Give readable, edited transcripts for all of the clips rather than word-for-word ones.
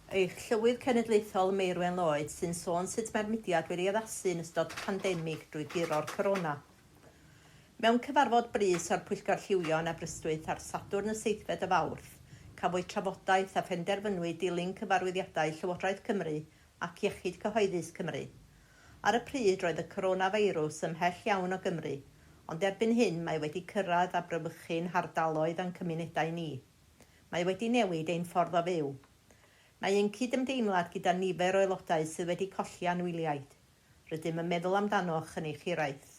Eich Llywydd Cenedlaethol Meirwen Lloyd sy'n sôn sut mae'r mudiad wedi addasu yn ystod pandemig drwy guro'r corona. Mewn cyfarfod brys o'r Pwyllgor Lliwio yn Aberystwyth ar Sadwrn y seithfed o Fawrth, cafwyd trafodaeth a phenderfynwyd dilyn cyfarwyddiadau Llywodraeth Cymru ac Iechyd Cyhoeddus Cymru. Ar y pryd roedd y coronafeirws ymhell iawn o Gymru, ond erbyn hyn mae wedi cyrraedd a brawychu'n hardaloedd a'n cymunedau ni. Mae wedi newid ein ffordd o fyw. Mae ein cydymdeimlad gyda nifer o aelodau sydd wedi colli anwyliaid. Rydym yn meddwl amdanoch yn eich hiraeth.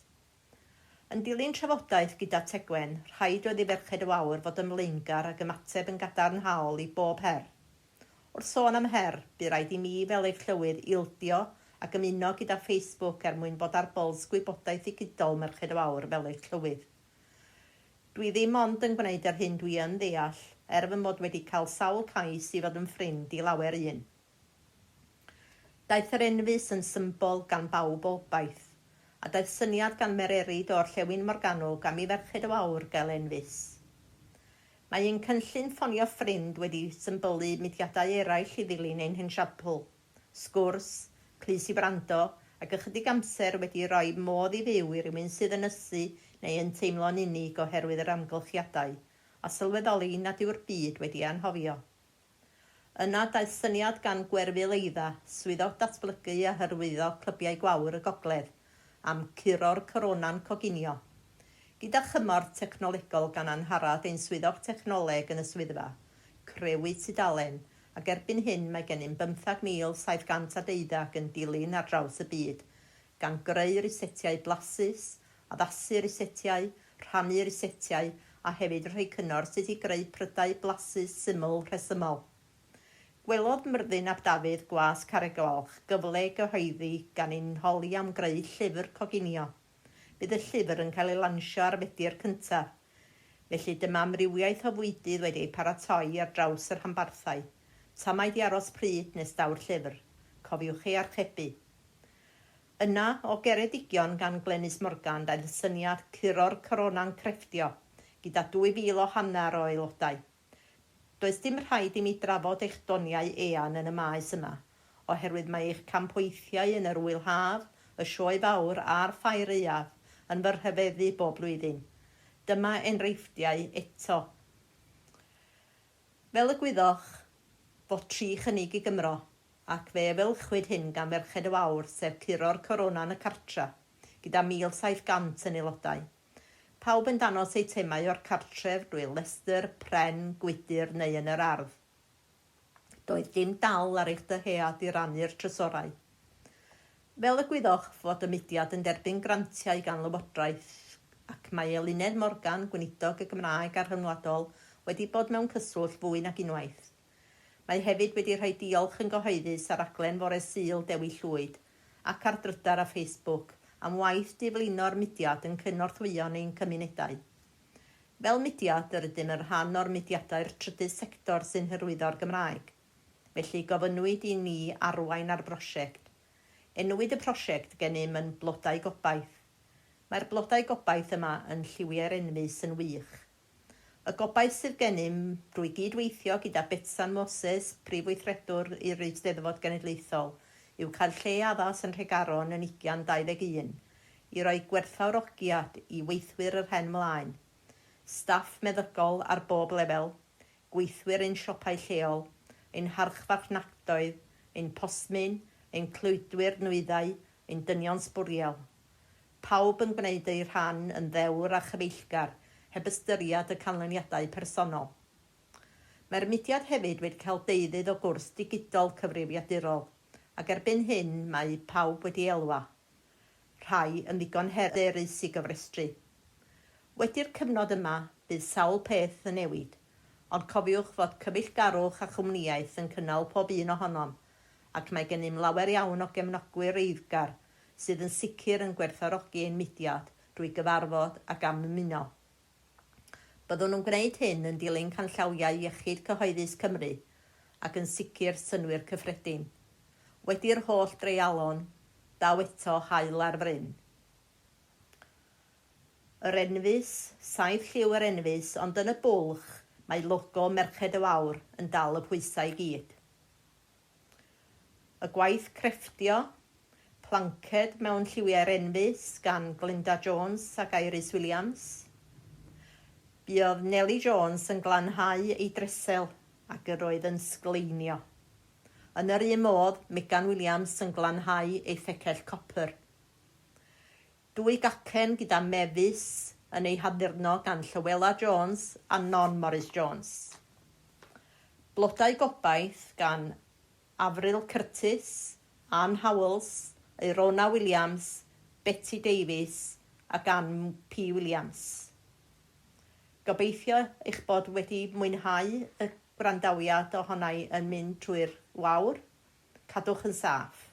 Yn dilyn trafodaeth gyda Tegwen, rhaid oedd i Ferched y Wawr fod yn flaengar ac ymateb yn gadarnhaol i bob her. Wrth sôn am her, bu raid i mi fel eich llywydd ildio ac ymuno gyda Facebook er mwyn bod ar bwls gwybodaeth ddigidol Merched y Wawr fel eich llywydd. Dwi ddim ond yn gwneud yr hyn dwi yn ddeall, er fy mod wedi cael sawl cais i fod yn ffrind i lawer un. Daeth yr enfys yn symbol gan bawb o obaith, a daeth syniad gan Mererid o Orllewin Morgannwg am i Ferched y Wawr gael enfys. Mae ein cynllun ffonio ffrind wedi symbylu mudiadau eraill i ddilyn ein hesiampl. Sgwrs, clust i wrando, ac ychydig amser wedi rhoi modd i fyw i rywun sydd yn ysu neu yn teimlo'n unig oherwydd yr amgylchiadau, a sylweddoli nad yw'r byd wedi anghofio. Yna daeth syniad gan Gwerfyl Eidda, Swyddog Datblygu a Hyrwyddo Clybiau Gwawr y Gogledd, am Curo'r Corona'n Coginio. Gyda chymorth technolegol gan Angharad ein Swyddog Technoleg yn y swyddfa, crëwyd tudalen, ac erbyn hyn mae gennym bymthag 1,712 yn dilyn ar draws y byd, gan greu rysetiau blasus, addasu rysetiau, rhannu rysetiau a hefyd rhoi cyngor sut i greu prydau blasus, syml, rhesymol. Gwelodd Myrddin ap Dafydd, gwas Carreg Gwalch, gyfle i gyhoeddi gan ein holi am greu llyfr coginio. Bydd y llyfr yn cael ei lansio ar Fedi'r cyntaf. Felly dyma amrywiaeth o fwydydd wedi eu paratoi ar draws y rhanbarthau. Tamaid i aros pryd nes daw'r llyfr. Cofiwch ei archebu. Yna, o Geredigion gan Glenys Morgan daeth y syniad curo'r corona'n crefftio, gyda 2,000 o hanner o aelodau. Does dim rhaid i mi drafod eich doniau eang yn y maes yma, oherwydd mae eich campweithiau yn yr Ŵyl Haf, y Sioe Fawr a'r Ffair Aeaf yn fy rhyfeddu bob blwyddyn. Dyma enghreifftiau eto. Fel y gwyddoch, fod tri chynnig i Gymro, ac fe efelychwyd hyn gan Ferched y Wawr, sef curo'r Corona yn y cartra, gyda 1,700 yn aelodau. Pawb yn danos eitemau o'r cartref drwy lestr, pren, gwydr neu yn yr ardd. Doedd dim dal ar eich dyhead i rannu'r trysorau. Fel y gwyddoch fod y mudiad yn derbyn grantiau gan Lywodraeth ac mae Eluned Morgan, Gweinidog y Gymraeg a'r Rhyngwladol, wedi bod mewn cyswllt fwy nag unwaith. Mae hefyd wedi rhoi diolch yn gyhoeddus ar raglen fore Sul Dewi Llwyd ac ar Drydar a Facebook am waith diflino'r mudiad yn cynorthwyo'n ein cymunedau. Fel mudiad, yr ydym yn rhan o'r mudiadau'r trydydd sector sy'n hyrwyddo'r Gymraeg. Felly, gofynnwyd i ni arwain ar brosiect. Enwyd y prosiect gennym yn Blodau Gobaith. Mae'r Blodau Gobaith yma yn lliwiau'r enfys yn wych. Y gobaith sydd gennym, drwy gyd-weithio gyda Betsan Moses, Prif Weithredwr i'r Eisteddfod Genedlaethol, yw cael lle addas yn Nhregaron yn 2021 i roi gwerthfawrogiad i weithwyr y rhen mlaen, staff meddygol ar bob lefel, gweithwyr ein siopau lleol, ein harchfarchnadoedd, ein postmyn, ein cludwyr nwyddau, ein dynion sbwriel. Pawb yn gwneud eu rhan yn ddewr a chyfeillgar, heb ystyried y canlyniadau personol. Mae'r mudiad hefyd wedi cael deuddydd o gwrs digidol cyfrifiadurol, ac erbyn hyn mae pawb wedi elwa, rhai yn ddigon hyderus i gofrestru. Wedi'r cyfnod yma, bydd sawl peth yn newid, ond cofiwch fod cyfeillgarwch a chwmnïaeth yn cynnal pob un ohonom, ac mae gennym lawer iawn o gefnogwyr eiddgar sydd yn sicr yn gwerthfawrogi ein mudiad drwy gyfarfod ac am ymuno. Byddwn yn gwneud hyn yn dilyn canllawiau Iechyd Cyhoeddus Cymru ac yn sicr synnwyr cyffredin. Wedi'r holl dreialon, daw eto haul ar fryn. Yr enfys, saeth lliw yr enfys, ond yn y bwlch mae logo Merched y Wawr yn dal y pwysau i gyd. Y gwaith crefftio, planced mewn lliwiau'r enfys gan Glenda Jones ac Iris Williams. Buodd Nellie Jones yn glanhau ei dresel ac yr oedd yn sgleinio. Yn yr un modd, Megan Williams yn glanhau ei thecell copr. Dwy gacen gyda mefus yn ei haddurno gan Llywela Jones a Non Morris Jones. Blodau Gobaith gan Avril Curtis, Ann Howells, Aerona Williams, Betty Davies ac Ann P Williams. Gobeithio eich bod wedi mwynhau y gwrandawiad ohona i yn mynd trwy'r wawr. Cadwch yn saff.